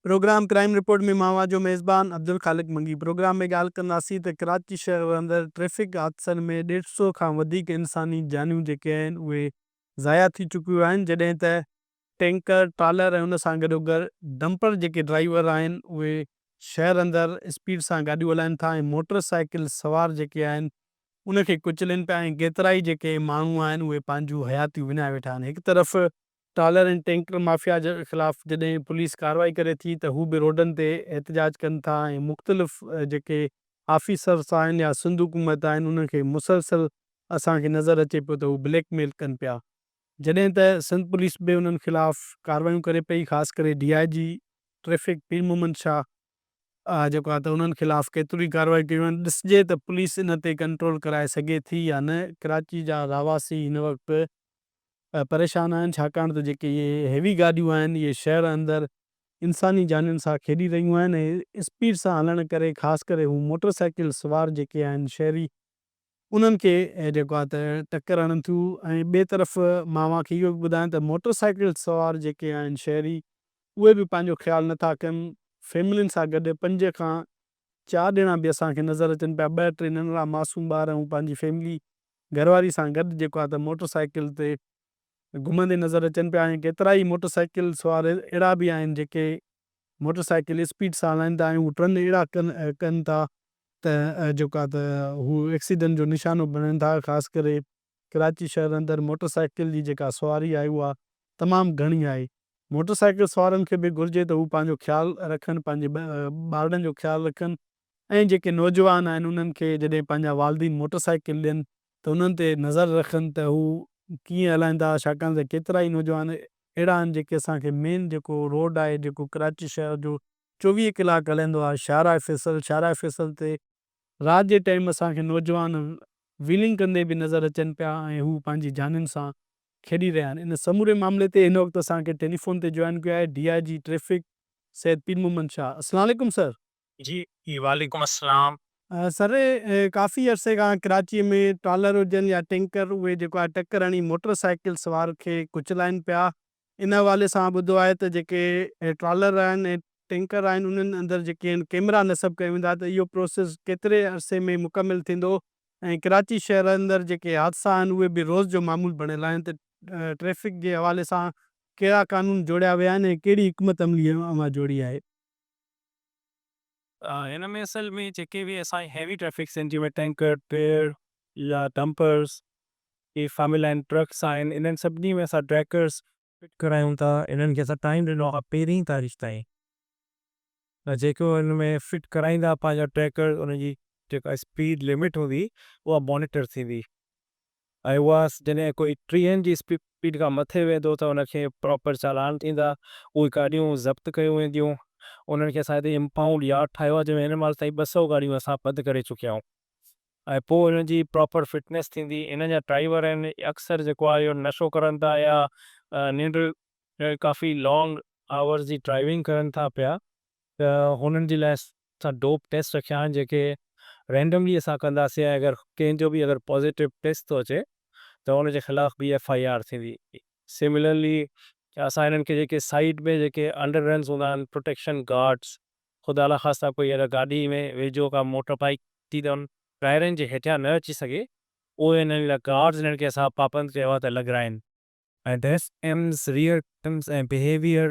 Programme crime report ۾ مان اوهان جو ميزبان عبدالخالق منگي پروگرام ۾ ڳالهه ڪنداسين ته ڪراچي شهر اندر ٽريفڪ حادثن ۾ ڏيڍ سئو کان وڌيڪ انساني جانيون جيڪي آهن اهي ضايع ٿي چڪيون آهن جڏهن ته ٽينڪر، ٽرالر ۽ ان سان گڏوگڏ ڊمپر جيڪي ڊرائيور آهن اهي شهر اندر اسپيڊ سان گاڏيون هلائن ٿا ۽ موٽر سائيڪل سوار جيڪي آهن ان کي ڪچلين پيا ۽ ڪيترائي جيڪي ماڻهو آهن اهي پنهنجون حياتيون وڃائي ويٺا آهن هڪ طرف ٽرالر ۽ ٽينڪر مافيا جي خلاف جڏهن پوليس ڪارروائي ڪري ٿي ته هو به روڊن تي احتجاج ڪن ٿا ۽ مختلف جيڪي آفيسرس آهن يا سنڌ حڪومت آهن انهن کي مسلسل اسان کي نظر اچي پيو ته هو بليڪ ميل ڪن پيا جڏهن ته سنڌ پوليس به انهن خلاف ڪارروايون ڪري پئي خاص ڪري D I G traffic Pir Muhammad Shah جيڪو آهي ته انهن خلاف ڪيتريون ئي ڪارروايون ڪيون آهن ڏسجي ته پوليس ان تي ڪنٽرول ڪرائي سگهي ٿي يا نه ڪراچي جا رهواسي هن وقت پريشان آهن ڇاڪاڻ ته جيڪي اهي هيوي گاڏيون آهن اهي شهر اندر انساني جانين سان کيڏي رهيون آهن ۽ اسپيڊ سان هلڻ ڪري خاص ڪري هو موٽر سائيڪل سوار جيڪي آهن شهري انهن کي جيڪو آهي ته ٽڪر هڻن ٿيون ۽ ٻئي طرف مان اوهان کي اهو به ٻڌايان ته موٽر سائيڪل سوار جيڪي آهن شهري اهي به پنهنجو خيال نه ٿا ڪن فيملين سان گڏ پنج کان چار ڄڻا به اسان کي نظر اچن پيا ٻه ٽي ننڍڙا معصوم ٻار ۽ پنهنجي فيملي گهر واري سان گڏ جيڪو آهي ته موٽر سائيڪل تي گهمندي نظر اچن پيا ۽ ڪيترائي موٽر سائيڪل سوار اهڙا به آهن جيڪي موٽر سائيڪل اسپيڊ سان هلائين ٿا ۽ هو ٽرن اهڙا ڪن ٿا ته جيڪو آهي ته هو ايڪسيڊنٽ جو نشانو بڻين ٿا خاص ڪري ڪراچي شهر اندر موٽر سائيڪل جي جيڪا سواري آهي اها تمام گهڻي آهي موٽر سائيڪل سوارن کي به گهرجي ته هو پنهنجو خيال رکن پنهنجي ٻارڙن جو خيال رکن ۽ جيڪي نوجوان آهن انهن کي جڏهن پنهنجا والدين موٽر سائيڪل ڏين ته انهن تي نظر رکن ته هو ڪيئن هلائين ٿا ڇاڪاڻ ته ڪيترائي نوجوان اهڙا آهن جيڪي اسان کي مين جيڪو روڊ آهي جيڪو ڪراچي شهر جو 24 ڪلاڪ هلندو آهي شاهراهه فيصل شاهراهه فيصل تي رات جي ٽائيم اسان کي نوجوان ويلنگ ڪندي به نظر اچن پيا ۽ هو پنهنجي جانين سان کيڏي رهيا آهن ان سموري معاملي تي هن وقت اسان کي ٽيليفون تي جوائن ڪيو آهي D I G traffic Syed Pir Muhammad Shah السلام عليڪم سر. جي وعليڪم السلام. سر ڪافي عرصي کان ڪراچي ۾ ٽرالر هجن يا ٽينڪر اهي جيڪو آهي ٽڪر هڻي موٽر سائيڪل سوار کي ڪچلائن پيا ان حوالي سان ٻڌو آهي ته جيڪي ٽرالر آهن ۽ ٽينڪر آهن انهن اندر جيڪي آهن ڪيمرا نصب ڪيا ويندا ته اهو پروسيس ڪيتري عرصي ۾ مڪمل ٿيندو ۽ ڪراچي شهر اندر جيڪي حادثا آهن اهي به روز جو معمول بڻيل آهن ته ٽريفڪ جي حوالي سان ڪهڙا قانون جوڙيا ويا آهن ۽ ڪهڙي حڪمت عملي اوهان جوڙي آهي. هن ۾ اصل ۾ جيڪي به اسان جي هيوي ٽريفڪس آهن جنهن ۾ ٽينڪر، ٽريلر يا ڊمپرز هي شامل آهن ٽرڪس آهن انهن سڀني ۾ اسان ٽريڪرز فٽ ڪرايون ٿا انهن کي اسان ٽائيم ڏنو آهي پهرين تاريخ تائين ته جيڪو ان ۾ فٽ ڪرائيندا پنهنجا ٽريڪرز انهن جي جيڪا اسپيڊ لمٽ هوندي اها مانيٽر ٿيندي ۽ اها جڏهن ڪوئي ٽيهن جي اسپيڊ کان مٿي ويندو ته ان کي پراپر چالان ٿيندا، اهي گاڏيون ضبط ڪيون وينديون، انهن کي اسان هتي امپائونڊ يارڊ ٺاهيو آهي جنهن ۾ هن مهل تائين 200 گاڏيون اسان بند ڪري چڪيا آهيون ۽ پوء انهن جي پراپر فٽنيس ٿيندي، انهن جا ڊرائيور آهن اڪثر جيڪو آهي اهو نشو ڪرن ٿا يا ننڊ ڪافي لانگ آورز جي ڊرائيونگ ڪرن ٿا پيا ته هنن جي لاء اسان ڊوپ ٽيسٽ رکيا آهن جيڪي رينڊملي اسان ڪنداسين ۽ اگر ڪنهن جو به اگر پازيٽو ٽيسٽ ٿو اچي ته ان جي خلاف به ايف I R ٿيندي. سملرلي اسان هنن کي جيڪي سائيڊ ۾ جيڪي انڊر رنز هوندا آهن پروٽيڪشن گارڊز خدا نخواسته ڪوئي اگر گاڏي ۾ ويجهو ڪا موٽر بائيڪ ٿي ته ان ٽائرن جي هيٺيان نه اچي سگهي اهي انهن لاء گارڊز انهن کي اسان پابند ڪيو آهي ته لڳرائين. ۽ dash cams, rear cams ۽ behaviour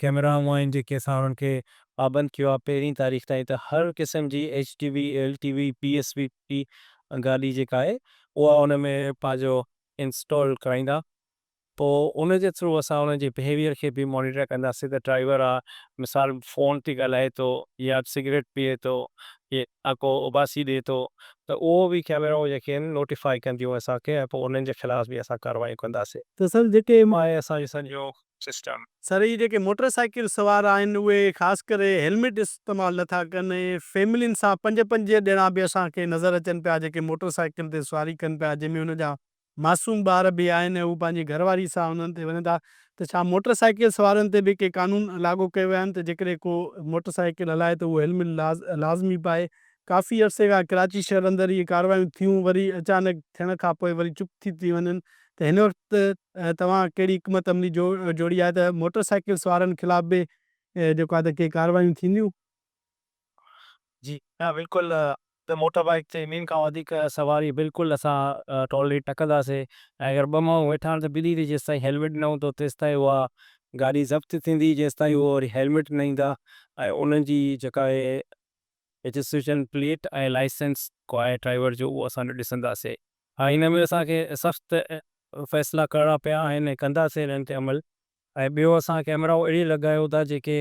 ڪئميرائون آهن جيڪي اسان انهن کي پابند ڪيو آهي پهرين تاريخ تائين ته هر قسم جي H T V, L T V, P S V P گاڏي جيڪا آهي اها ان ۾ پنهنجو انسٽال ڪرائيندا پوء ان جي ٿرو اسان انهن جي بهيويئر کي به مانيٽر ڪنداسين ته ڊرائيور آ مثال فون تي ڳالهائي ٿو يا سگريٽ پيئي ٿو يا ڪو اوٻاسي ڏئي ٿو ته اهو به ڪئميرائون جيڪي آهن نوٽيفائي ڪنديون اسان کي ۽ پوء انهن جي خلاف به اسان ڪارروائيون ڪنداسين. ته سر جيڪي آهي اسان جو سڄو سسٽم. سر هي جيڪي موٽر سائيڪل سوار آهن اهي خاص ڪري هيلميٽ استعمال نه ٿا ڪن ۽ فيملين سان پنج پنج ڄڻا به اسان کي نظر اچن پيا جيڪي موٽر سائيڪل تي سواري ڪن پيا جنهن ۾ ان جا معصوم ٻار به آهن ۽ هو پنهنجي گهر واري سان انهن تي وڃن ٿا ته ڇا موٽر سائيڪل سوارن تي به ڪي قانون لاڳو ڪيو ويا آهن ته جيڪڏهن ڪو موٽر سائيڪل هلائي ته اهو هيلمٽ لازمي پائي ڪافي عرصي کان ڪراچي شهر اندر اهي ڪارروايون ٿيون وري اچانڪ ٿيڻ کان پوء وري چپ ٿي ٿي وڃن ته هن وقت توهان ڪهڙي حڪمت عملي جوڙي آهي ته موٽر سائيڪل سوارن خلاف به جيڪو آهي ته ڪي ڪارروايون ٿينديون؟ جي ها بلڪل ته موٽر بائيڪ تي ٻن کان وڌيڪ سواري بلڪل اسان ٽالريٽ نه ڪنداسين ۽ اگر ٻه ماڻهو ويٺا آهن ته ٻنهي تي جيستائين هيلميٽ نه هوندو تيستائين اها گاڏي ضبط ٿيندي جيستائين اهو وري هيلميٽ نه ايندا ۽ انهن جي جيڪا آهي رجسٽريشن پليٽ ۽ لائسنس جيڪو آهي ڊرائيور جو اهو اسان ڏسنداسين ها هن ۾ اسان کي سخت فيصلا ڪرڻا پيا آهن ۽ ڪنداسين انهن تي عمل ۽ ٻيو اسان ڪئميرائون اهڙيون لڳايون ٿا جيڪي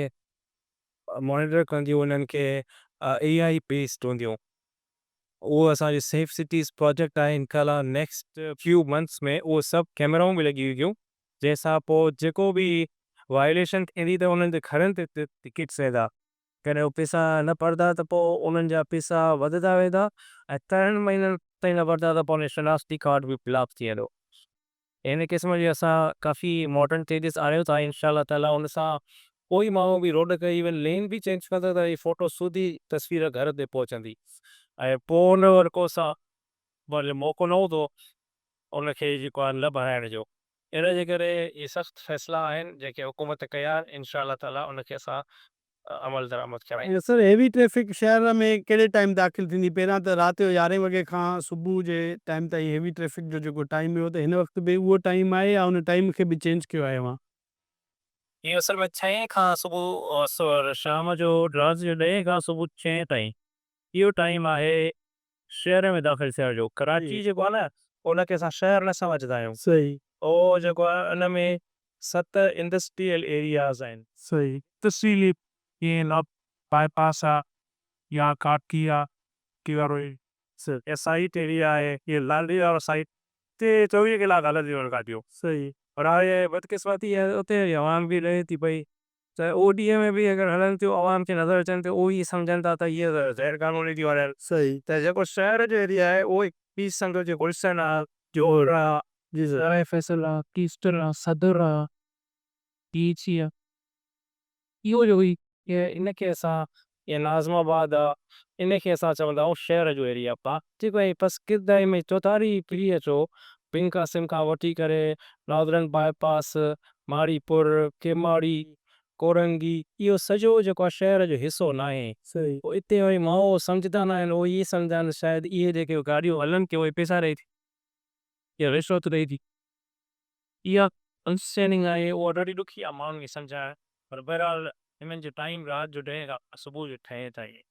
مانيٽر ڪنديون انهن کي اي آئي بيسڊ هونديون اهو اسان جو سيف سٽيز پراجيڪٽ آهي انشاء الله نيڪسٽ فيو منٿس ۾ اهو سڀ ڪئميرائون به لڳي وينديون جنهن سان پوء جيڪو به وائليشن ٿيندي ته انهن جي گهرن تي ٽڪيٽس ويندا ڪڏهن هو پيسا نه ڀردا ته پوء انهن جا پيسا وڌندا ويندا ۽ ترن مهينن تائين نه ڀردا ته پوء انهن جو شناختي ڪارڊ به بلاڪ ٿي ويندو. ان قسم جي اسان ڪافي ماڊرن چينجز آڻيون ٿا انشاء الله تعالي ان سان ڪوئي ماڻهو به روڊ کي ايون لين به چينج ڪندو ته هي فوٽو سوڌي تصوير گهر تي پهچندي ۽ پوء ان ور ڪو سان وري موقعو نه هوندو ان کي جيڪو آهي نه ڀرائڻ جو ان جي ڪري اهي سخت فيصلا آهن جيڪي حڪومت ڪيا آهن انشاء الله تعالي ان کي اسان عمل درآمد ڪرائينداسين. سر هيوي ٽريفڪ شهر ۾ ڪهڙي ٽائيم داخل ٿيندي پهريان ته رات جو يارهين وڳي کان صبح جي ٽائيم تائين هيوي ٽريفڪ جو جيڪو ٽائيم هيو ته هن وقت به اهو ٽائيم آهي يا ان ٽائيم کي به چينج ڪيو آهي اوهان؟ هي اصل ۾ ڇهين کان صبح شام جو رات جو ڏهين کان صبح ڇهين تائين اهو ٽائيم آهي شهر ۾ داخل ٿيڻ جو ڪراچي جيڪو آهي نه ان کي اسان شهر نه سمجهندا آهيون اهو جيڪو آهي ان ۾ ست انڊسٽريل ايرياز آهن. تحصيلي ڪين باء پاس آ يا ڪاٺي آ ڪي وارو هي سائيٽ ايريا آهي هي لانڍي وارو سائيٽ تي 24 ڪلاڪ هلنديون آهن گاڏيون پر هاڻي بدقسمتي آهي اتي عوام به رهي ٿي پئي ته اهو ڏينهن ۾ به اگر هلن ٿيون عوام کي نظر اچن ٿيون اهو ائين سمجهن ٿا ته اهي ته غير قانوني ٿيون هلن. ته جيڪو شهر جو ايريا آهي اهو پير سنگهه جو گلشن آ، جوهر آ، سرائي فيصل آ، ڪيسٽر آ، صدر آ، ڊي ايڇ اي آ، اهو جو هي ان کي اسان يا ناظم آباد آ، ان کي اسان چوندا آهيون شهر جو ايريا. باقي جيڪو هي پسگردائي ۾ چوڌاري ڦري اچو بن قاسم کان وٺي ڪري northern bypass, Maripur, Keamari, Korangi اهو سڄو جيڪو آهي شهر جو حصو ناهي. پوء اتي وري ماڻهو سمجهندا ناهن اهي ائين سمجهندا آهن شايد اهي جيڪي گاڏيون هلن ٿيون اهي پئسا ڏئي ٿي يا رشوت ڏئي ٿي. اها انڊرسٽينڊنگ آهي اها ڏاڍي ڏکي آهي ماڻهن کي سمجهائڻ پر بهرحال هنن جو ٽائيم رات جو ڏهين کان صبح جو ڇهين تائين.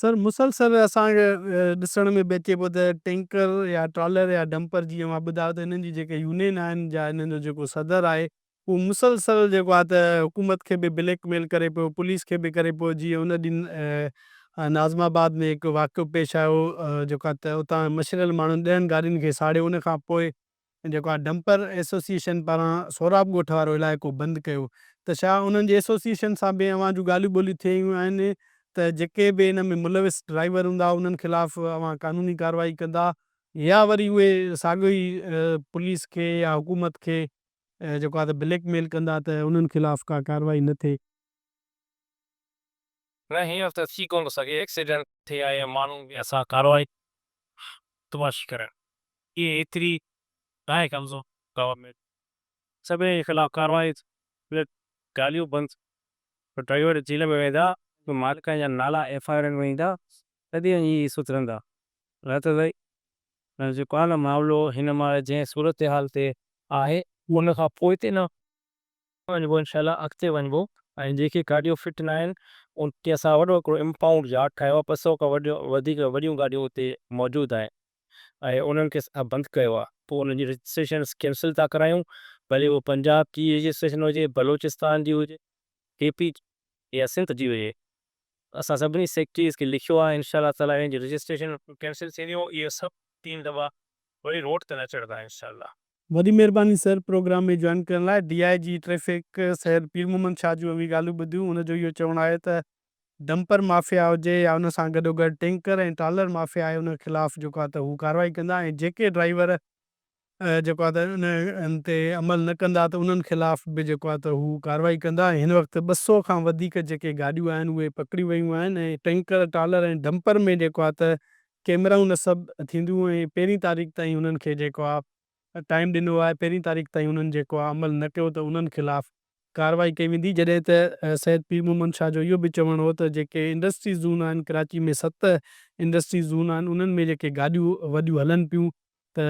سر مسلسل اسان کي ڏسڻ ۾ به اچي پيو ته ٽينڪر يا ٽرالر يا ڊمپر جيئن اوهان ٻڌايو ته انهن جي جيڪي يونين آهن يا انهن جو جيڪو صدر آهي اهو مسلسل جيڪو آهي ته حڪومت کي به بليڪ ميل ڪري پيو پوليس کي به ڪري پيو جيئن ان ڏينهن ناظم آباد ۾ هڪ واقعو پيش آيو جيڪو آهي ته اتان مشريل ماڻهن ڏهن گاڏين کي ساڙيو ان کان پوء جيڪو آهي ڊمپر ايسوسيئيشن پاران سهراب ڳوٺ وارو علائقو بند ڪيو ته ڇا انهن جي ايسوسيئيشن سان به اوهان جون ڳالهيون ٻولهيون ٿيون آهن ته جيڪي به ان ۾ ملوث ڊرائيور هوندا انهن خلاف اوهان قانوني ڪارروائي ڪندا يا وري اهي ساڳيو ئي پوليس کي يا حڪومت کي جيڪو آهي ته بليڪ ميل ڪندا ته انهن خلاف ڪا ڪارروائي نه ٿئي. نه هينئر ته ٿي ڪونه ٿو سگهي ايڪسيڊنٽ ٿئي آهي يا ماڻهو به اسان ڪارروائي تماشي ڪرڻ اهي ايتري ناهي ڪمزور گورنمينٽ سڀني جي خلاف ڪارروائي ڳالهيون بند ڊرائيور جيل ۾ ويندا مالڪن جا نالا ايف I آرن ۾ ايندا تڏهن وڃي اهي سڌرندا نه ته جيڪو آهي نه معاملو هن مهل جنهن صورتحال تي آهي ان کان پوئتي نه وڃبو انشاء الله اڳتي وڃبو ۽ جيڪي گاڏيون فٽ نه آهن ان کي اسان وڏو هڪڙو امپائونڊ يارڊ ٺاهيو آهي 200 کان وڏيون وڌيڪ وڏيون گاڏيون اتي موجود آهن ۽ انهن کي اسان بند ڪيو آهي پوء انهن جي رجسٽريشن ڪينسل ٿا ڪرايون ڀلي اهو پنجاب جي رجسٽريشن هجي بلوچستان جي هجي ڪي پي يا سنڌ جي هجي اسان سڀني سيڪريٽريز کي لکيو آهي انشاء الله تعالي انهن جي رجسٽريشن ڪينسل ٿينديون اهي سڀ ٽين دفعا وري روڊ تي نه چڙهندا انشاء الله. وڏي مهرباني سر پروگرام ۾ جوائن ڪرڻ لاء D I G traffic Syed Pir Muhammad Shah جون اوهين ڳالهيون ٻڌيون ان جو اهو چوڻ آهي ته ڊمپر مافيا هجي يا ان سان گڏوگڏ ٽينڪر ۽ ٽرالر مافيا آهي ان خلاف جيڪو آهي ته هو ڪارروائي ڪندا ۽ جيڪي ڊرائيور جيڪو آهي ته انهن تي عمل نه ڪندا ته انهن خلاف به جيڪو آهي ته هو ڪارروائي ڪندا ۽ هن وقت 200 کان وڌيڪ جيڪي گاڏيون آهن اهي پڪڙيون ويون آهن ۽ ٽينڪر ٽرالر ۽ ڊمپر ۾ جيڪو آهي ته ڪيمرائون نصب ٿينديون ۽ پهرين تاريخ تائين انهن کي جيڪو آ ٽائيم ڏنو آهي پهرين تاريخ تائين انهن جيڪو آ عمل نه ڪيو ته انهن خلاف ڪارروائي ڪئي ويندي جڏهن ته سيد پير محمد شاهه جو اهو به چوڻ هو ته جيڪي انڊسٽري زون آهن ڪراچي ۾ ست انڊسٽري زون آهن انهن ۾ جيڪي گاڏيون وڏيون هلن پيون ته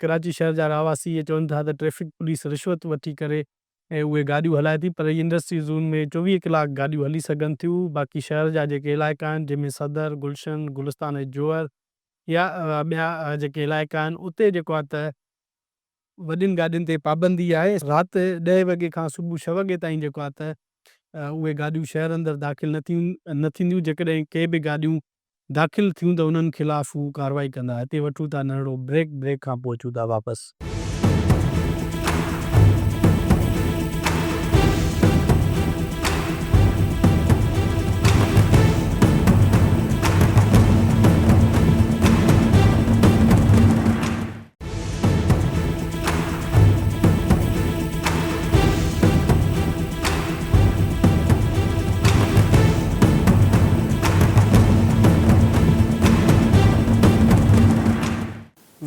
ڪراچي شهر جا رهواسي اهي چون ٿا ته ٽريفڪ پوليس رشوت وٺي ڪري ۽ اهي گاڏيون هلائي ٿي پر انڊسٽري زون ۾ 24 ڪلاڪ گاڏيون هلي سگهن ٿيون باقي شهر جا جيڪي علائقا آهن جنهن ۾ صدر، گلشن، گلستان ۽ جوهر يا ٻيا جيڪي علائقا آهن اتي جيڪو آهي ته وڏين گاڏين تي پابندي آهي. رات ڏهه وڳي کان صبح ڇهه وڳي تائين جيڪو آهي ته اهي گاڏيون شهر اندر داخل نه ٿيون نه ٿينديون جيڪڏهن ڪي به گاڏيون داخل ٿيون ته انهن خلاف هو ڪارروائي ڪندا. هتي وٺون ٿا ننڍڙو بريڪ بريڪ کان پوء اچون ٿا واپس.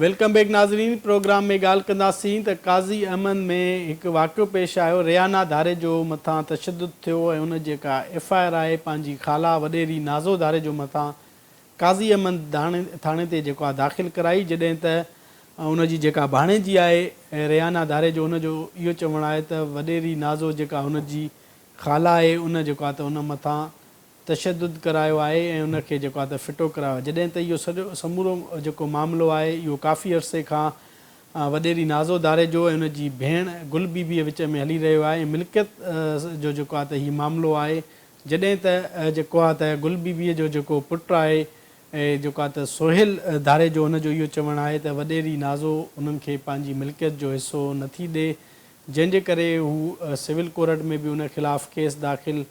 Welcome back ناظرين پروگرام ۾ ڳالهه ڪنداسين ته قاضي احمد ۾ هڪ واقعو پيش آيو ريانا ڌاريجو مٿان تشدد ٿيو ۽ ان جيڪا ايف I R آهي پنهنجي خالا وڏيري نازو ڌاريجو مٿان قاضي احمد ٿاڻي تي جيڪو آهي داخل ڪرائي جڏهن ته ان جي جيڪا ڀاڻيجي آهي ريحانه ڌاريجو ان جو اهو چوڻ آهي ته وڏيري نازو جيڪا هن جي خالا آهي ان جيڪو آهي ته ان مٿان تشدد ڪرايو آهي ۽ ان کي جيڪو آهي ته ڦٽو ڪرايو آهي جڏهن ته اهو سڄو سمورو جيڪو معاملو آهي اهو ڪافي عرصي کان وڏيري نازو ڌاريجو ۽ ان جي ڀيڻ گل بي بيء وچ ۾ هلي رهيو آهي ۽ ملڪيت جو جيڪو آهي ته هي معاملو آهي جڏهن ته جيڪو آهي ته گل بي بيء جو جيڪو پٽ آهي جيڪو آهي ته سهيل ڌاريجو ان جو اهو چوڻ آهي ته وڏيري نازو انهن کي پنهنجي ملڪيت جو حصو نٿي ڏي جنهن جي ڪري هو سول ڪورٽ ۾ به ان خلاف ڪيس داخل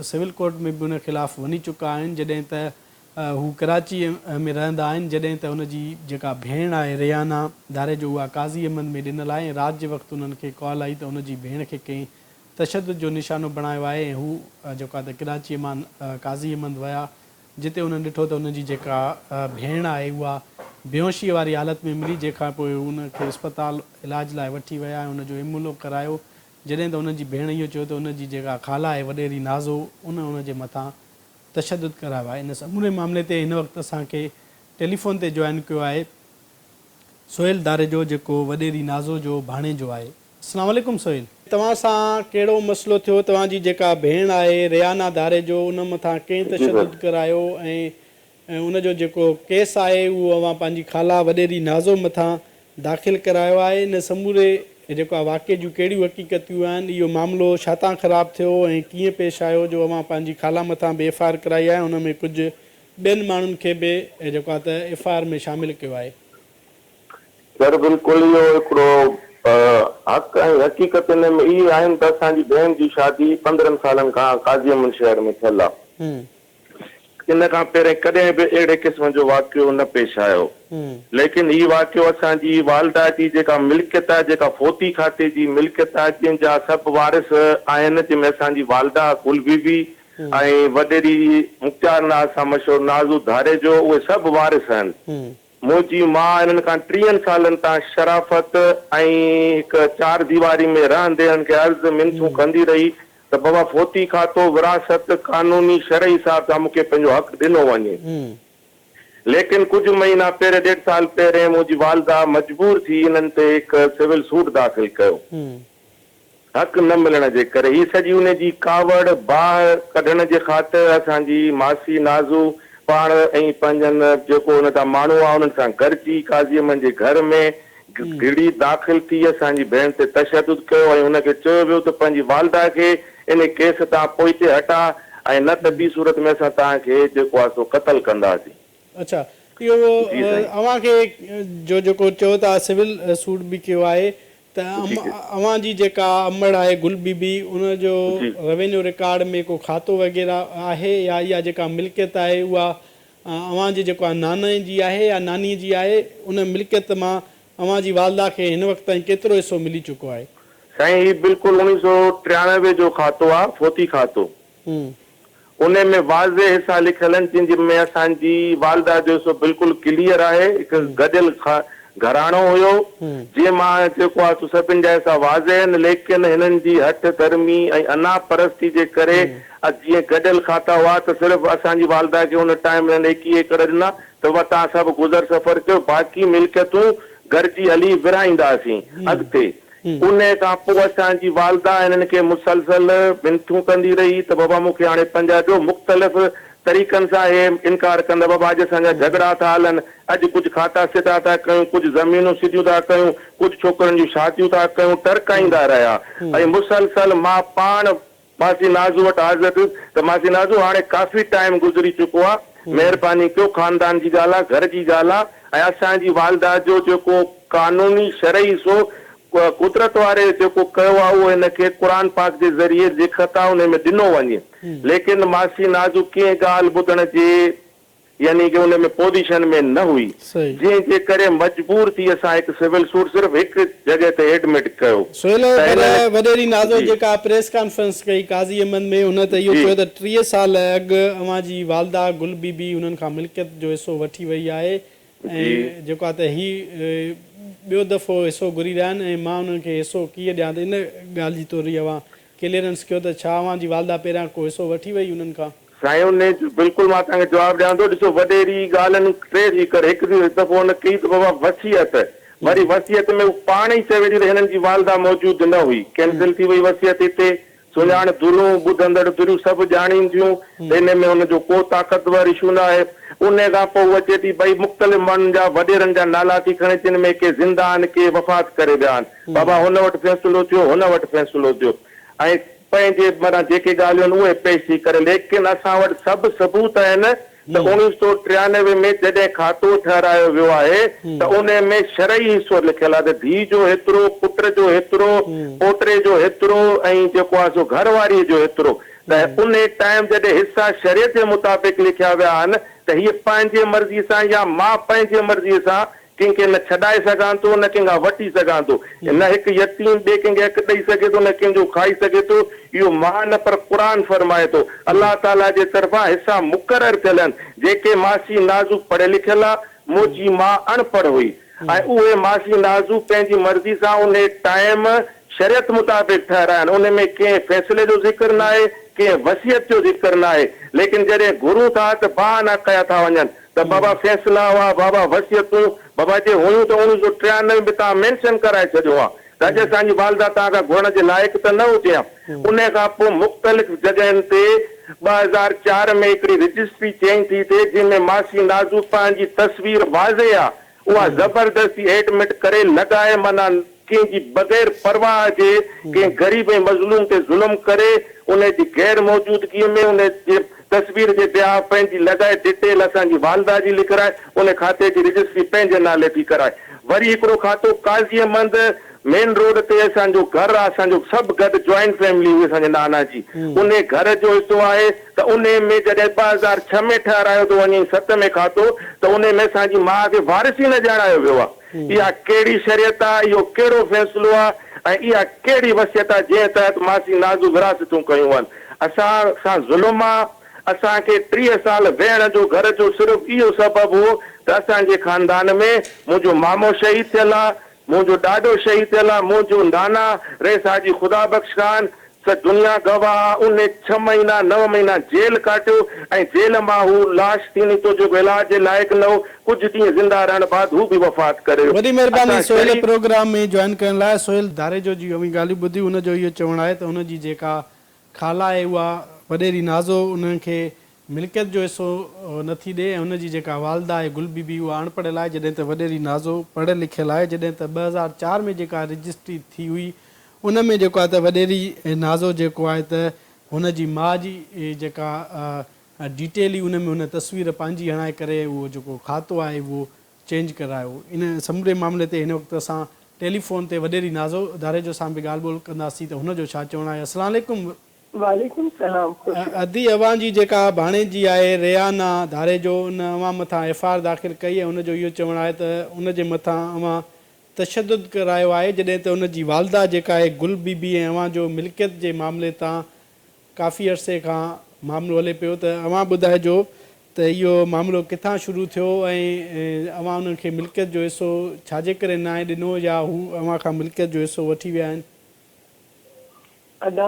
سول ڪورٽ ۾ به ان خلاف وڃي چڪا آهن جڏهن ته هو ڪراچي ۾ رهندا آهن جڏهن ته ان جي جيڪا ڀيڻ آهي ريحانه ڌاريجو اها قاضي احمد ۾ ڏنل آهي ۽ رات جي وقت انهن کي ڪال آئي ته ان جي ڀيڻ کي ڪنهن تشدد جو نشانو بڻايو آهي ۽ هو جيڪو آهي ته ڪراچيء مان قاضي احمد ويا جتي انهن ڏٺو ته انهن جي جيڪا ڀيڻ آهي اها بيهوشيء واري حالت ۾ ملي جنهن کان پوء هو ان کي اسپتال علاج لاء وٺي ويا ۽ ان جو ايمولو ڪرايو جڏهن ته انهن جي ڀيڻ اهو چيو ته ان جي جيڪا خالا آهي وڏيري نازو ان ان جي مٿان تشدد ڪرايو آهي ان سموري معاملي تي هن وقت اسان کي ٽيليفون تي جوائن ڪيو آهي سهيل ڌاريجو جيڪو وڏيري نازو جو ڀاڻيجو آهي. اسلام عليڪم سهيل. توهان سان ڪهڙو مسئلو ٿيو توهان جي جيڪا ڀيڻ آهي ريحانه ڌاريجو ان مٿان ڪنهن تشدد ڪرايو ۽ ان جو جيڪو ڪيس آهي اهو اوهان پنهنجي خالا وڏيري نازو مٿان داخل ڪرايو آهي ان سموري جيڪو آهي واقعي جون ڪهڙيون حقيقتيون آهن اهو معاملو ڇا تان خراب ٿيو ۽ ڪيئن پيش آيو جو اوهان پنهنجي خالا مٿان به ايف I R ڪرائي آهي ان ۾ ڪجهه ٻين ماڻهن کي به جيڪو آهي ته ايف I R ۾ شامل ڪيو آهي. سر بلڪل اهو هڪڙو حق ۽ حقيقت ان ۾ اهي آهن ته اسان جي ڀيڻ جي شادي 15 سالن کان قاضي احمد شهر ۾ ٿيل آ. ان کان پهرين ڪڏهن به اهڙي قسم جو واقعو نه پيش آيو. ليڪن هي واقعو اسان جي والده جي جيڪا ملڪيت آ جيڪا فوتي کاتي جي ملڪيت آ جنهن جا سڀ وارث آهن جنهن ۾ اسان جي والده گل بي بي ۽ وڏيري مختيار ناز سان مشهور نازو ڌاريجو اهي سڀ وارث آهن. منهنجي ماء انهن کان 30 سالن تان شرافت ۽ هڪ چار ديواري ۾ رهندي انهن کي عرض منٿون ڪندي رهي ته بابا فوتي کاتو وراثت قانوني شرعي حساب سان مون کي پنهنجو حق ڏنو وڃي. ليڪن ڪجهه مهينا پهرين ڏيڍ سال پهرين منهنجي والده مجبور ٿي انهن تي هڪ سول سوٽ داخل ڪيو. حق نه ملڻ جي ڪري هي سڄي ان جي ڪاوڙ باهه ڪڍڻ جي خاطر اسان جي ماسي نازو پاڻ ۽ پنهنجن جيڪو ان جا ماڻهو هئا انهن سان گڏجي قاضي احمد جي گهر ۾ گهڙي داخل ٿي اسان جي ڀيڻ تي تشدد ڪيو ۽ هن کي چيو ويو ته پنهنجي والده کي ان ڪيس تان پوئتي هٽا ۽ نه ته ٻي صورت ۾ اسان توهان کي جيڪو آهي سو قتل ڪنداسين. اڇا اهو جي سائين. اوهان کي جو جيڪو چئو ٿا سول سوٽ به ڪيو آهي ته اوهان جي جيڪا امڙ آهي گل بي بي ان جو روينيو رڪارڊ ۾ ڪو کاتو وغيره آهي يا اها جيڪا ملڪيت آهي اها اوهان جي جيڪو آهي ناني جي آهي يا ناني جي آهي ان ملڪيت مان اوهان جي والده کي هن وقت تائين ڪيترو حصو ملي چڪو آهي؟ سائين هي بلڪل 1993 جو کاتو آ فوتي کاتو. انهي ۾ واضح حصا لکيل آهن جن جي ۾ اسان جي والده جو حصو بلڪل ڪليئر آهي هڪ گڏيل گهراڻو هيو جنهن مان جيڪو آهي سو سڀن جا حصا واضح آهن ليڪن هنن جي هٺ ڌرمي ۽ انا پرستي جي ڪري جيئن گڏيل کاتا هئا ته صرف اسان جي والده کي ان ٽائيم هنن ايڪيهه ايڪڙ ڏنا ته بابا توهان سڀ گذر سفر ڪيو باقي ملڪيتون گڏجي هلي ورهائينداسين اڳتي. انهيء کان پوء اسان جي والده هنن کي مسلسل منٿون ڪندي رهي ته بابا مون کي هاڻي 50 ڏيو. مختلف طريقن سان هي انڪار ڪندا بابا اڄ اسان جا جهڳڙا ٿا هلن، اڄ ڪجهه کاتا سڌا ٿا ڪيون، ڪجهه زمينون سڌيون ٿا ڪيون، ڪجهه ڇوڪرن جون شاديون ٿا ڪيون، ٽرڪائيندا رهيا ۽ مسلسل مان پاڻ ماسي نازو وٽ حاضر ٿيس ته ماسي نازو هاڻي ڪافي ٽائيم گذري چڪو آ، مهرباني ڪيو خاندان جي ڳالهه آ، گهر جي ڳالهه آ ۽ اسان جي والده جو جيڪو قانوني شرعي حصو قدرت واري جيڪو ڪيو آ اهو هن کي قرآن پاڪ جي ذريعي لکت آ انهي ۾ ڏنو وڃي ليڪن ماسي نازو ڪنهن ڳالهه ٻڌڻ جي يعني ڪه ان ۾ پوزيشن ۾ نه هئي جنهن جي ڪري مجبور ٿي اسان هڪ سول سوٽ صرف هڪ جڳهه تي ايڊمٽ ڪيو سهيل ته پر هنن وڏيري نازو جي جيڪا پريس ڪانفرنس ڪئي قاضي احمد ۾ هن ته اهو جي چيو ته 30 سال اڳ اوهان جي والده گل بي بي انهن کان ملڪيت جو حصو وٺي وئي آهي ۽ جي. جيڪو آهي ته هي ٻيو دفعو حصو گهري رهيا آهن ۽ مان انهن کي حصو ڪيئن ڏيان ته ان ڳالهه جي توري اوهان ڪليئرنس ڪيو ته ڇا اوهان جي والده پهريان ڪو حصو وٺي وئي انهن کان؟ سائين انهي جو بلڪل مان توهان کي جواب ڏيان ٿو ڏسو وڏيري ڳالهن ٽي ٿي ڪري هڪ دفعو هن ڪئي ته بابا وصيت وري وصيت ۾ هو پاڻ ئي چوي ٿي ته هنن جي والده موجود نه هئي ڪينسل ٿي وئي وصيت هتي سڃاڻ ڌريون ٻڌندڙ ڌريون سڀ ڄاڻين ٿيون ته انهي ۾ هن جو ڪو طاقتور اشو نه آهي انهي کان پوء هو اچي ٿي ڀئي مختلف ماڻهن جا وڏيرن جا نالا ٿي کڻي جن ۾ ڪي زنده آهن ڪي وفات ڪري ويا آهن بابا هن وٽ فيصلو ٿيو هن وٽ فيصلو ٿيو ۽ پنهنجي معنيٰ جيڪي ڳالهيون آهن اهي پيش ٿي ڪري ليڪن اسان وٽ سڀ ثبوت آهن ته 1993 ۾ جڏهن کاتو ٺهرايو ويو آهي ته انهي ۾ شرعي حصو لکيل آهي ته ڌيء جو هيترو، پٽ جو هيترو، پوٽري جو هيترو ۽ جيڪو آهي سو گهر واريء جو هيترو ته انهي ٽائيم جڏهن حصا شريعت جي مطابق لکيا ويا آهن ته هيء پنهنجي مرضي سان يا مان پنهنجي مرضي سان ڪنهن کي نه ڇڏائي سگهان ٿو، نه ڪنهن کان وٺي سگهان ٿو. نه هڪ يتيم ٻئي ڪنهن کي حق ڏئي سگهي ٿو، نه ڪنهن جو کائي سگهي ٿو. اهو مان نه پر قرآن فرمائي ٿو. الله تعاليٰ جي طرفان حصا مقرر ٿيل آهن. جيڪي ماسي نازو پڙهيل لکيل آ، منهنجي ماء اڻپڙهه هئي ۽ اهي ماسي نازو پنهنجي مرضي سان انهي ٽائيم شريعت مطابق ٺهرايا آهن. انهي ۾ ڪنهن فيصلي جو ذڪر ناهي، ڪنهن وصيت جو ذڪر ناهي. ليڪن جڏهن گهرون ٿا ته بهانا ڪيا ٿا وڃن. ته بابا فيصلا هئا، بابا وصيتون، بابا جي هيون ته 1993 ۾ توهان مينشن ڪرائي ڇڏيو ها ته اڄ اسان جي والده توهان کان گهرڻ جي لائق ته نه هجي ها. انهي کان پوء مختلف جڳهين تي 2004 ۾ هڪڙي رجسٽري چينج ٿي ٿئي جنهن ۾ ماسي نازو پنهنجي تصوير واضح آ اها زبردستي ايڊمٽ ڪري لڳائي معنيٰ ڪنهن جي بغير پرواهه جي ڪنهن غريب ۽ مظلوم تي ظلم ڪري انهي جي غير موجودگي ۾ انهي جي تصوير جي بيهاف پنهنجي لڳائي ڊٽيل اسان جي والده جي لکرائي انهي کاتي جي رجسٽري پنهنجي نالي ٿي ڪرائي وري هڪڙو کاتو قاضي احمد مين روڊ تي اسان جو گهر آ اسان جو سڀ گڏ جوائنٽ فيملي هئي اسان جي نانا جي انهي گهر جو حصو آهي ته انهي ۾ جڏهن 2006 ۾ ٺهرايو ٿو وڃي ست ۾ کاتو ته انهي ۾ اسان جي ماء کي وارث ئي نه ڄاڻايو ويو آ. اها ڪهڙي شريعت آ، اهو ڪهڙو فيصلو آ ۽ اها ڪهڙي وصيت آ جنهن تحت ماسي نازو وراثتون ڪيون وڃن. اسان سان ظلم آ، اسان کي 30 سال ويهڻ جو گهر جو صرف اهو سبب هو ته اسان جي خاندان ۾ منهنجو مامو شهيد ٿيل آ، منهنجو ڏاڏو شهيد ٿيل آ، منهنجو نانا رئيس حاجي خدا بخش خان ته دنيا گواهه آ، انهي ڇهه مهينا نو مهينا جيل ڪاٽيو ۽ جيل مان هو لاش ٿي نڪتو جيڪو علاج جي لائق نه هو، ڪجهه ڏينهن زنده رهڻ بعد هو به وفات ڪري ويو. وڏي مهرباني اسان سهيل شريف. پروگرام ۾ جوائن ڪرڻ لاء. سهيل ڌاريجو جون اوهين ڳالهيون ٻڌيون ان جو اهو چوڻ آهي ته ان جي جيڪا خالا آهي اها وڏيري نازو انهن کي ملڪيت جو حصو نه ٿي ڏي ۽ ان جي جيڪا والده آهي گل بي بي اها اڻپڙهيل آهي جڏهن ته وڏيري نازو پڙهيل لکيل آهي جڏهن ته 2004 ۾ جيڪا رجسٽري ٿي هئي ان ۾ جيڪو آهي ته وڏيري نازو جيڪو آهي ته هن جي ماء جي جيڪا ڊيٽيل هئي ان ۾ هن تصوير پنهنجي هڻائي ڪري اهو جيڪو کاتو آهي اهو چينج ڪرايو. ان سموري معاملي تي هن وقت اسان ٽيليفون تي وڏيري نازو ڌاريجو سان به ڳالهه ٻولهه ڪنداسين ته هن جو ڇا چوڻ آهي. السلام عليڪم. وعليڪم السلام خوش. ادي اوهان جي جيڪا ڀاڻيجي آهي ريحانه ڌاريجو ان اوهان مٿان ايف I R داخل ڪئي ۽ ان جو اهو چوڻ آهي ته ان جي مٿان اوهان تشدد ڪرايو آهي جڏهن ته ان جي والده جيڪا آهي گل بي بي ۽ اوهان جو ملڪيت جي معاملي تان ڪافي عرصي کان معاملو هلي پيو ته اوهان ٻڌائجو ته اهو معاملو ڪٿان شروع ٿيو ۽ اوهان انهن کي ملڪيت جو حصو ڇا جي ڪري ناهي ڏنو يا هو اوهان کان ملڪيت جو حصو وٺي ويا آهن؟ ادا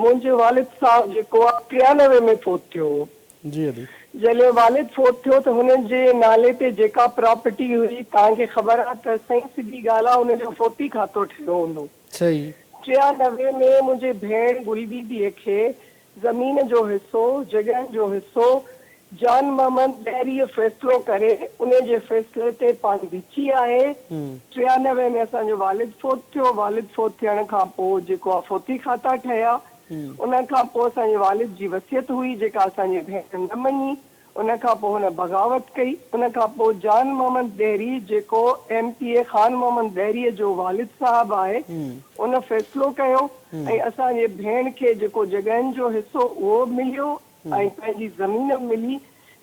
منهنجو والد صاحب جيڪو آ 93 ۾ فوت ٿيو هو. جي ادي. جڏهن والد فوت ٿيو ته هن جي نالي تي جيڪا پراپرٽي هئي توهان کي خبر آ ته سائين سڌي ڳالهه آ ان جو فوتي کاتو ٺهيو هوندو. صحيح. 93 ۾ منهنجي ڀيڻ گل بي بي کي زمين جو حصو، جڳهن جو حصو، جان محمد ڏهريء فيصلو ڪري، انهي جي فيصلي تي پاڻ بيٺي آهي. 93 ۾ اسان جو والد فوت ٿيو، والد فوت ٿيڻ کان پوء جيڪو آ فوتي کاتا ٺهيا، ان کان پوء اسان جي والد جي وصيت هئي جيڪا اسان جي ڀيڻ نه مڃي، ان کان پوء هن بغاوت ڪئي. ان کان پوء جان محمد ڏهري جيڪو M P A Khan Muhammad ڏهريء جو والد صاحب آهي ان فيصلو ڪيو ۽ اسان جي ڀيڻ کي جيڪو جڳهين جو حصو اهو به مليو ۽ پنهنجي زمين به ملي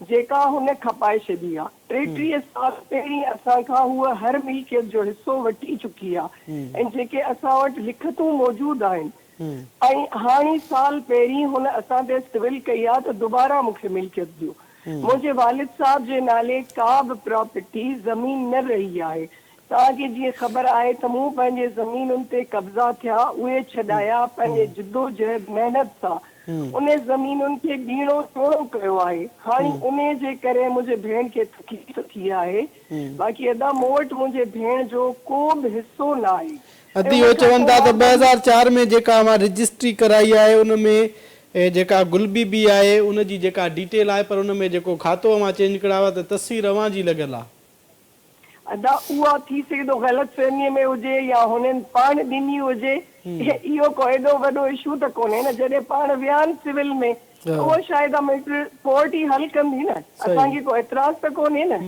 جيڪا هن کپائي ڇڏي آ. 33 سال پهرين اسان کان هوء هر ملڪيت جو حصو وٺي چڪي آ ۽ جيڪي اسان وٽ لکتون موجود آهن ۽ هاڻي سال پهرين هن اسان تي سول ڪئي آ ته دوباره مون کي ملڪيت ڏيو. منهنجي والد صاحب جي نالي ڪا به پراپرٽي، زمين، نه رهي آهي. توهان کي جيئن خبر آهي ته مون پنهنجي زمينن تي قبضا ٿيا، اهي ڇڏايا، پنهنجي جدوجهد محنت سان انهي زمينن کي ٻيڻو چوڻو ڪيو آهي. هاڻي انهي جي ڪري منهنجي ڀيڻ کي تڪليف ٿي آهي. باقي ادا مون وٽ منهنجي ڀيڻ جو ڪو به حصو ناهي. ادي اهو چون ٿا ته 2004 ۾ جيڪا اوهان رجسٽري ڪرائي آهي ان ۾ جيڪا گل بي بي آهي ان جي جيڪا ڊيٽيل آهي پر ان ۾ جيڪو کاتو اوهان چينج ڪرايو آهي ته تصوير اوهان جي لڳل آهي. ادا اها ٿي سگهي ٿو غلط فهمي ۾ هجي يا هنن پاڻ ڏني هجي اهو ڪو ايڏو وڏو اشو ته ڪونهي نه جڏهن پاڻ ويا آهن سول ۾ ته اهو شايد اها ميٽر ڪورٽ ئي حل ڪندي نه اسان کي ڪو اعتراض ته ڪونهي نه.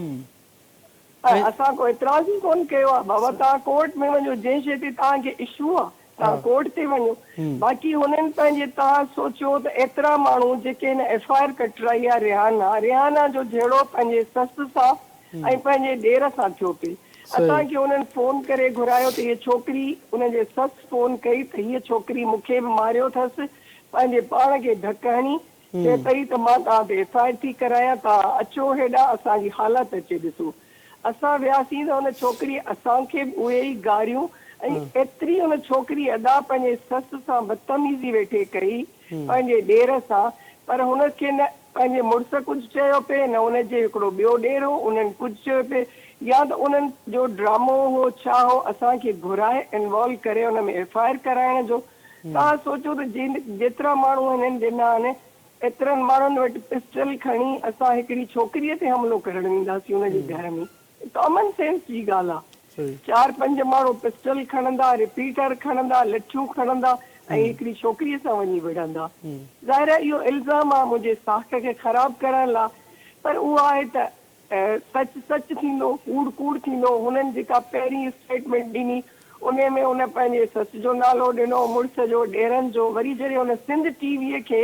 ۽ اسان ڪو اعتراض ئي ڪونه ڪيو آ بابا توهان ڪورٽ ۾ وڃو جنهن شي تي توهان کي اشو آ توهان ڪورٽ تي وڃو باقي هنن پنهنجي توهان سوچيو ته ايترا ماڻهو جيڪي هن ايف I R ڪٽرائي آ ريحانا ريحانا جو جهيڙو پنهنجي سس سان ۽ پنهنجي ڏير سان ٿيو پئي اسان کي هنن فون ڪري گهرايو ته هيء ڇوڪري ان جي سس فون ڪئي ته هيء ڇوڪري مون کي به ماريو اٿس پنهنجي پاڻ کي ڌڪ هڻي چئي پئي ته مان توهان تي ايف I R ٿي ڪرايان، توهان اچو هيڏانهن اسان جي حالت اچي ڏسو. اسان وياسين ته ان ڇوڪريء اسان کي به اهي ئي گاريون ۽ ايتري ان ڇوڪري ادا پنهنجي سس سان بدتميزي ويٺي ڪئي پنهنجي ڏير سان پر هن کي نه پنهنجي مڙس ڪجهه چيو پئي نه ان جي هڪڙو ٻيو ڏير هو انهن ڪجهه چيو پئي يا ته انهن جو ڊرامو هو ڇا هو اسان کي گهرائي انوالو ڪري ان ۾ ايف I R ڪرائڻ جو توهان سوچيو ته جيترا ماڻهو هنن ڏنا آهن، ايترن ماڻهن وٽ پسٽل کڻي اسان هڪڙي ڇوڪريء تي حملو ڪرڻ وينداسين ان جي گهر ۾. ڪامن سينس جي ڳالهه آهي. چار پنج ماڻهو پسٽل کڻندا، رپيٽر کڻندا، لٺيون کڻندا ۽ هڪڙي ڇوڪريء سان وڃي وڙهندا. ظاهر آهي اهو الزام آهي منهنجي ساک کي خراب ڪرڻ لاء پر اهو آهي ته سچ سچ ٿيندو، ڪوڙ ڪوڙ ٿيندو. هنن جيڪا پهرين اسٽيٽمينٽ ڏني، انهي ۾ هن پنهنجي سس جو نالو ڏنو، مڙس جو، ڏيرن جو، وري جڏهن هن سنڌ ٽي ويء کي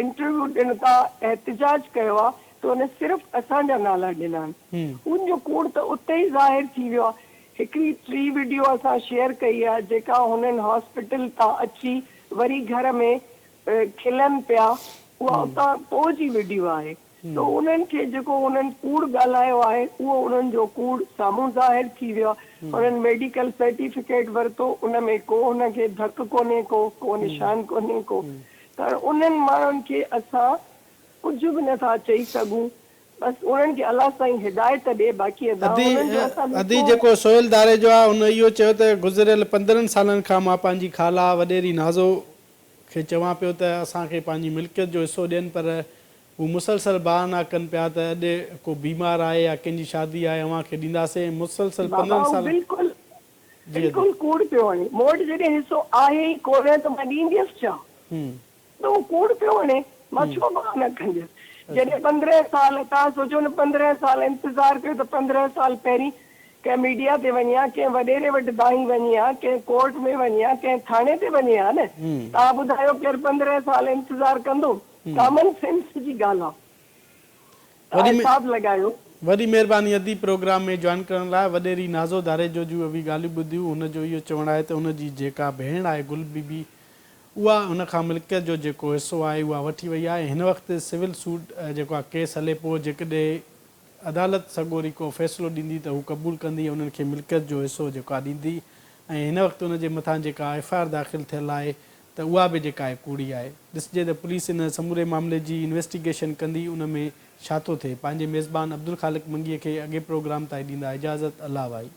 انٽرويو ڏنو ته احتجاج ڪيو آ ته هن صرف اسان جا نالا ڏنا آهن. ان جو ڪوڙ ته اتي ئي ظاهر ٿي ويو آ. هڪڙي ٽي وڊيو اسان شيئر ڪئي آ، جيڪا هنن هاسپيٽل تان اچي وري گهر ۾ کلن پيا، اها اتان پوء جي وڊيو آهي. ته انهن کي جيڪو انهن ڪوڙ ڳالهايو آهي اهو انهن جو ڪوڙ سامهون ظاهر ٿي ويو آهي. انهن ميڊيڪل سرٽيفڪيٽ ورتو ان ۾ ڪو هن کي ڌڪ ڪونهي ڪو، ڪو نشان ڪونهي ڪو. ته هاڻي انهن ماڻهن کي اسان ڪجهه به نه ٿا چئي سگهون بس انهن کي الله سائين هدايت ڏي باقي ادا ادي انهن جو اسان ۾ ادي ڪو. جيڪو سهيل ڌاريجو آهي ان اهو چيو ته گذريل 15 سالن کان مان پنهنجي خالا وڏيري نازو کي چوان پيو ته اسان کي پنهنجي ملڪيت جو حصو ڏين پر هو مسلسل بهانا ڪن پيا ته اڄ ڪو بيمار آهي يا ڪنهن جي شادي آهي اوهان کي ڏينداسين ۽ مسلسل بابا 15 هو سالن بلڪل جي ادي. بلڪل ڪوڙ پيو هڻي مون وٽ جڏهن حصو آهي ئي ڪونه ته مان ڏينديس ڇا؟ ته هو ڪوڙ پيو هڻي مان ڇو بهانا ڪنديس جڏهن 15 سال توهان سوچو نه 15 سال انتظار ڪيو ته 15 سال پهرين ڪنهن ميڊيا تي وڃي ها، ڪنهن وڏيري وٽ دانهين وڃي ها، ڪنهن ڪورٽ ۾ وڃي ها، ڪنهن ٿاڻي تي وڃي ها نه. توهان ٻڌايو ڪير 15 سال انتظار ڪندو؟ ڪامن سينس جي ڳالهه آ. توهان حساب لڳايو. وڏي مهرباني ادي پروگرام ۾ جوائن ڪرڻ لاء. وڏيري نازو ڌاريجو جون اوهين ڳالهيون ٻڌيون. هن جو اهو چوڻ آهي ته هن جي جيڪا ڀيڻ آهي گل بي بي اها هن کان ملڪيت جو جيڪو حصو آهي اها وٺي وئي آهي هن وقت سول سوٽ جيڪو آهي ڪيس هلي پيو جيڪڏهن عدالت سڳوري ڪو فيصلو ڏيندي ته هو قبول ڪندي ۽ انهن کي ملڪيت جو حصو جيڪو آهي ڏيندي ۽ هن وقت ان جي مٿان جيڪا ايف I R داخل ٿيل آهي ته اها به جيڪا آهي ڪوڙي آهي. ڏسجي ته پوليس ان سموري معاملي جي انويسٽيگيشن ڪندي ان ۾ ڇا ٿو ٿئي. پنهنجي ميزبان عبدالخالق منگيء کي اڳئين پروگرام تائين ڏيندا اجازت الله وائي.